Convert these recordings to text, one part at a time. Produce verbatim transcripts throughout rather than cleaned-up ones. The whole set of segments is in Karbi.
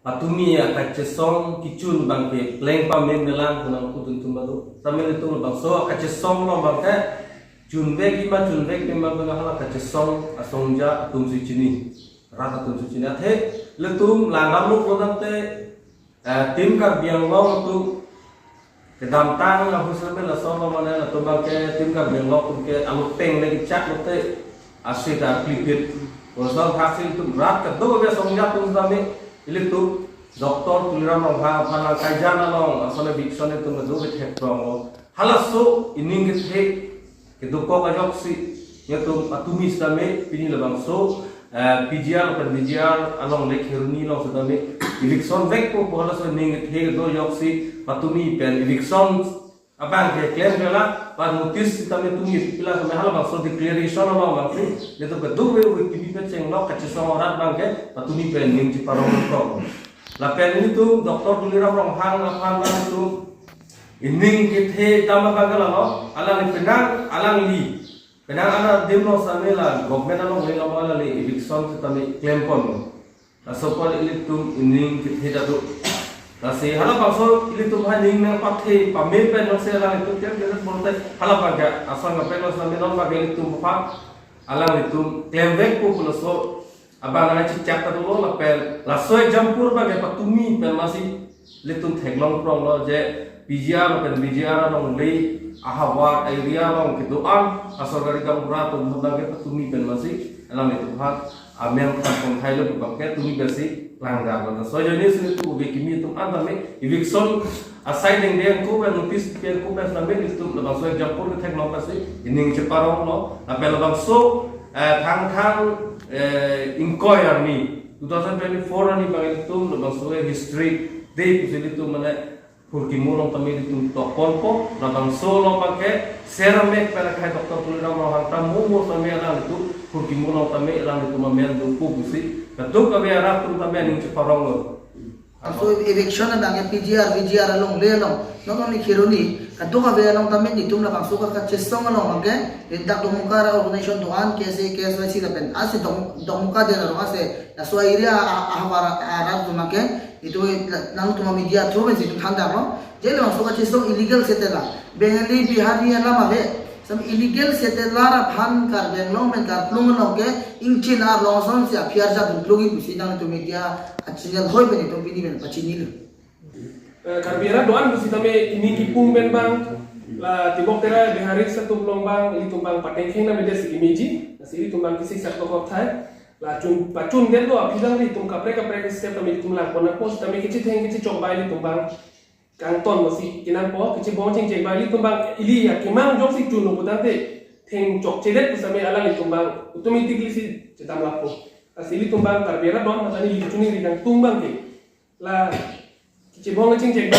Patumi akachesong kechun abangke pleng pame melang pu nangpudun atum do. Sitame ilitum labangso akachesong along abangke chunvekji ma chunvekpe ma pu hala kachesong asongja atum si chini. Rat atum si chini. Athe ilitum langdamlo pulotangte, eh, Team Karbi Anglong atum kedamtang ahut sitame laso mane latum abangke Team Karbi Anglong atum ke aluteng le kechak lote asita klipit. Lason thaksi ilitum rat kadokave asongja atum sitame ilitum Doctor Tuliram Ronghang aphan nangkaijan along ason eviction ilitum kadokave theklonglo. Halaso ining kethe kedokok ajoksi ilitum patumi sitame pini labangso, eh, P G R pen V G R along le Kheroni along sitame eviction vekpo pu halaso ining kethe kedo ajoksi patumi pen eviction abangke klemkle la, pa notice sitame tumi pila sitame halabangso declaration along abangke ilitum kadokave kimi pen chenglok kachesong arat abangke patumi pen ning cheparonglo. Lapen ilitum Doctor Tuliram Ronghang aphan ilitum ining kethe dam abangke lalo, alangli penang, alangli penang ana dimlo sitame la government along le lo alangli eviction sitame klempon. Laso apot ilitum ining kethe ta do. Lasi halabangso ilitum ha ning nangpathe pame pen nangse alanglitum klem klem pulote halabangke asang kaprek lo sitame non abangke ilitum aphan alanglitum klemvekpo pu laso abang nangchechak ta dolo lapen laso example abangke patumi pen masi ilitum theklong pronglo je P G R pen V G R along le ahavar area along kedo-an asorkari gaonbura atum abangke patumi pen masi alanglitum aphan amen than pon thailo pu abangke tumi pensi langdamlo. Laso ajoine si ilitum ove kimi atum an tame eviction asai dengdeng ko pen notice pen ko pen sitame ilitum labangso example ketheklong pensi ining cheparonglo. Lapen labangso, eh, Thangthang, eh, ingkoi arni two thousand twenty-four arni abang ilitum labangso history day pusi ilitum mane Phurkimo along tame ilitum tokponpo, labangso along abangke Seramek pen akhai Doctor Tuliram Ronghang ta mo mo tame alanglitum Phurkimo along tame alanglitum amen dopo pusi kadokave arat atum tame aning cheparonglo. Laso eviction abangke P G R, V G R along le along, not only Kheroni, kadokave along tame ilitum labangso ka kachesong along abangke, dak Domoka organization do-an, K S A, K S Y C lapen, ase Dom-, Domoka den arong ase, laso area a, a, ahavar arat atum abangke, itum la-, nangtum media through pensi itum thandamlo. Je labangso kachesong illegal settler. Bengali, Bihari alam ave. Sitame illegal settler aphan Karbi Anglong pen Karklong along ke ingchin arlong asonsi aphi arjap dunplongji pusi nangtum media achannel hoi pen itum pini pen pachinilo. Eh, Karbi arat do-an pusitame ining kipum pen abang, la Tibok Tera Bihari atum along abang, ilitum abang patengkheng na media si kimeji, lasi ilitum abang kisi sak tokok thai. La chun, pachundetlo aphi alangli itum kaprek kaprek step tame itum langpon nangpo sitame kechitheng kechechok abang ilitum abang kangton masi kenangpo, kechebong chingchek abang ilitum abang ili akemang ajoksi chunlo putangte thengchokchedet pusitame alanglitum abang automatically si chedam lapo. Lasi ilitum abang Karbi arat do-an matani ili chuningri kangtung abangke la kechebong chingchek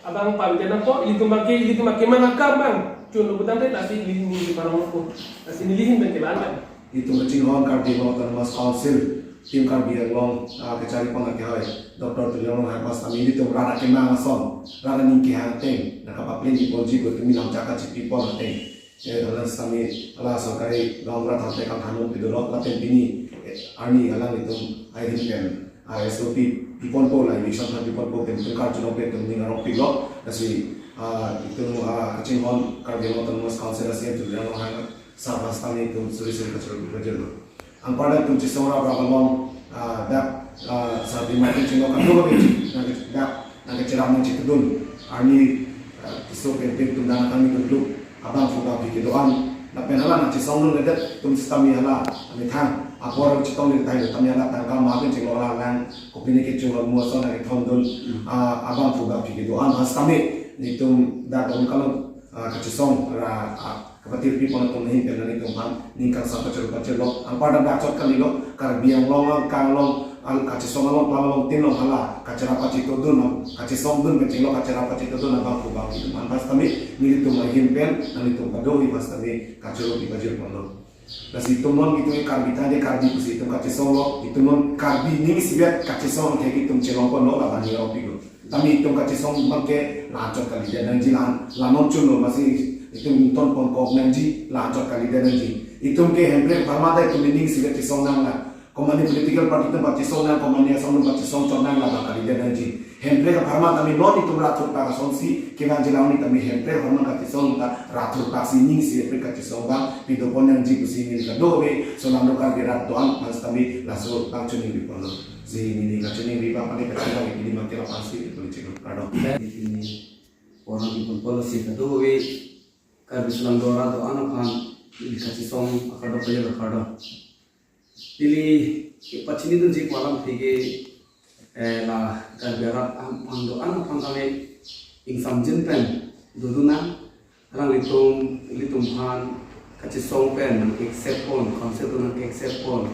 abang pamte nangpo, ilitum abangke ilitum akemang akam abang chunlo putangte lasi ili ning cheparongpo. Lasi neli ahin pen ke la-an. Itum kachinghon Karbi Anglong Autonomous Council, Team Karbi Anglong, ah, kacharipon akehai Doctor Tuliram Ronghang aphan sitame ilitum rat akemang ason, rat aning kehang ateng nangkapaplengji ponji pu tumi lam chaka chipipon ateng. Eh, hala sitame hala sorkari gaonbura thanthek kangthanun pidolo lapen pini, eh, arni alanglitum ahin pen, ah, S O P piponpo, la eviction aphan piponpo pen itum karjulong pen itum ning arongpiklo. Lasi, ah, itum, ah, kachinghon Karbi Anglong Autonomous Council a C E M Tuliram Ronghang sar aphan sitame itum suri suri kachoro kachoro. Anparta itum chesong rap rap along, ah, dak, ah, sardi matin chino kado kami dak nangkacherap nangchitudun arni, ah, tiso penting itum dan kami tunduk abangphu bangphi kedo-an lapen hala nangchesongdunledet atum sitame hala amethang apor chetongledetlo tame hala tangka ma pen chinglo hala lang kopine kechung lo mo ason nangkethondun, ah, abangphu bangphi kedo-an ha sitame nelitum dak dong kalong, ah, kachesong ra, ah, kapatirpipon atum ahin pen nelitum aphan ning kangsam kachoro kachorlo. Anparta dak chot kalilo, Karbi Anglong angkang along, al kachesong along, plang along, tin along hala kacherap kachitudun, kachesongdun pen chinglo kacherap kachitudun abangphu bangphi atum aphan sitame nelitum ahin pen nelitum kado-i aphan sitame kachoro pipajirponlo. Lasi itum non itum Karbi tangte Karbi pusi itum kachesonglo, itum non Karbi ning isivet kachesong thek itum chelongponlo laban ning arongpiklo. Tame itum kachesong abangke la-anchot kalidet nangji, la-an, la non chunlo masi itum ingtonpon kok nangji, la-anchot kalidet nangji. Itum ke Hemprek apharman ta itum ning isivet chesong nanglang. Komane political party atum pachesong nang, komane asong atum pachesong chot nang, labang kalidet nangji. Hemprek apharman tame non itum rat thurpak asonsi kevangji, la-an tame Hemprek apharman kachesong ta rat thurpak si ning si Hemprek kachesong abang pidopon nangji pusi neli kadokave Sonam Karbi arat do-an aphan sitame laso abang choningri ponlo. Si neli kachoningri abang pale kachoningri pini mangke la-an si pangchenglo. Kardom. Pini orang di pon policy kadokave Karbi Sonam Dora do-an aphan neli kachesong akardom pajirlo, kardom. Neli kepachinidunji pu alamthe ke, eh, la Karbi arat aphan do-an aphan tame ingsamjin pen dodun nang. Alanglitum, ilitum aphan kachesong pen nang accept pon, council atum nang accept pon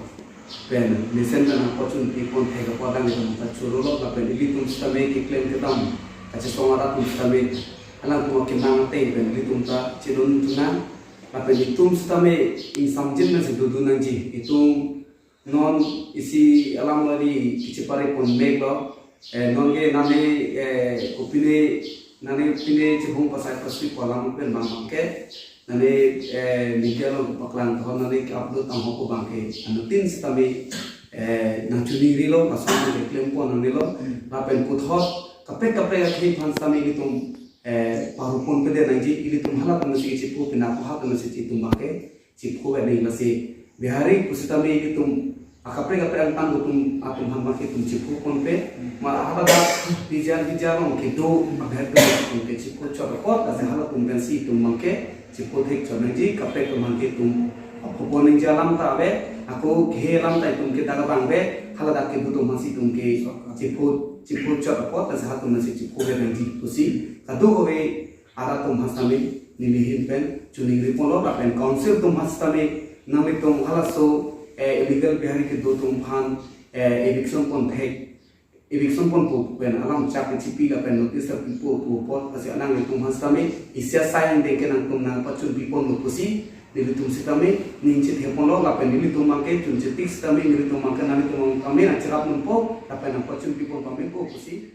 pen mesen pen nangpachunpi pon thek apot alanglitum ta chorolo, lapen ilitum sitame keklem kedam kachesong arat atum sitame alangtum akenang ateng pen ilitum ta chedondun nang. Lapen itum sitame ingsamjin pensi dodun nangji. Itum non isi alam lo di kachepare pon meklo. Eh, non ke nane, eh, kopine, nane pine chibung pasai pasri pu alam pen bang bang ke. Nane, eh, media along paklang thon nane ke-upload tang ho pu abang ke. Anuttin sitame, eh, nangchoningrilo, lason nang keklem pon nangnelo. Hmm. Lapen puthot kaprek kaprek akhei aphan sitame ilitum, eh, paru ponpedet nangji, ilitum halatum si chepho, penap halatum si itum abang ke chepho ave nang, lasi Bihari pusitame ilitum akaprek kaprek angtan atum, atum aphan abang ke itum chepho ponpe, ma haladak bijar bijar along kedo abang ke itum ke chepho chot apot, lasi halatum pensi itum abang ke chepho thek chot nangji, kaprek atum abang ke itum apho pon nangji alam ta ave, ako kehei alam ta itum ke dak abang ave, haladak kedo atum aphansi itum ke chepho, chepho chot apot, lasi halatum pensi chepho ave nangji pusi kadokave arat atum aphan sitame neli ahin pen choningri ponlo, lapen council atum aphan sitame nanglitum halaso, eh, illegal Bihari kedo atum aphan, eh, eviction pon thek, eviction ponpo pen alam chak chipi lapen notice ta pipo pu apot, lasi nanglitum aphan sitame isi asai angdeng ke nangtum nangpachunpi ponlo pusi nelitum sitame ning chethe ponlo, lapen nelitum abang ke chun chetik sitame nelitum abang ke nanglitum abang pame nangcherap nangpo, lapen nangpachunpi pon pamenpo pusi